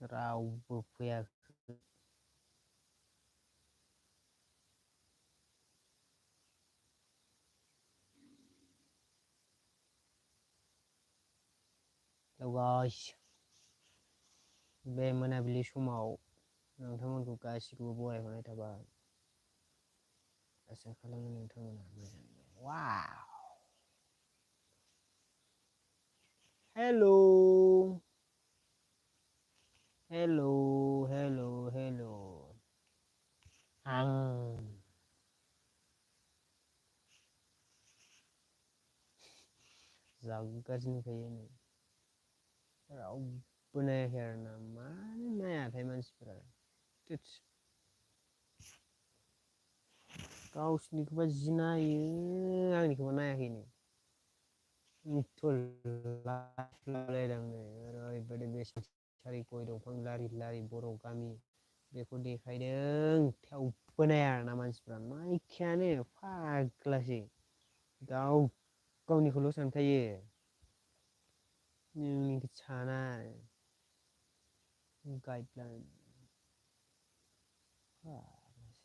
रावबो फैयाखै। गाइस बे मोनाबिलि समाव नोंथांमोनखौ गासिखौबो बरायहरनाय थाबाय। आसा खालामो नोंथांमोना मोजां। वाव हेल' हेल' हेल' हेल' आं जागासिनो थायो नै रावबो नायाखै आरोना मानो नायाथाय मानसिफोरा गावसिनिखौबा जि नायो आंनिखौबा नायाखैनो ओरैबायदि बेसाद गय दंफां लारि लारि बर' गामि बेखौ देखायदों थेवबो नाया आरोना मानसिफ्रा नायखायानो फाग्लासो गावनिखौल' सानखायो नोंनिखौ साना गाइडलाइन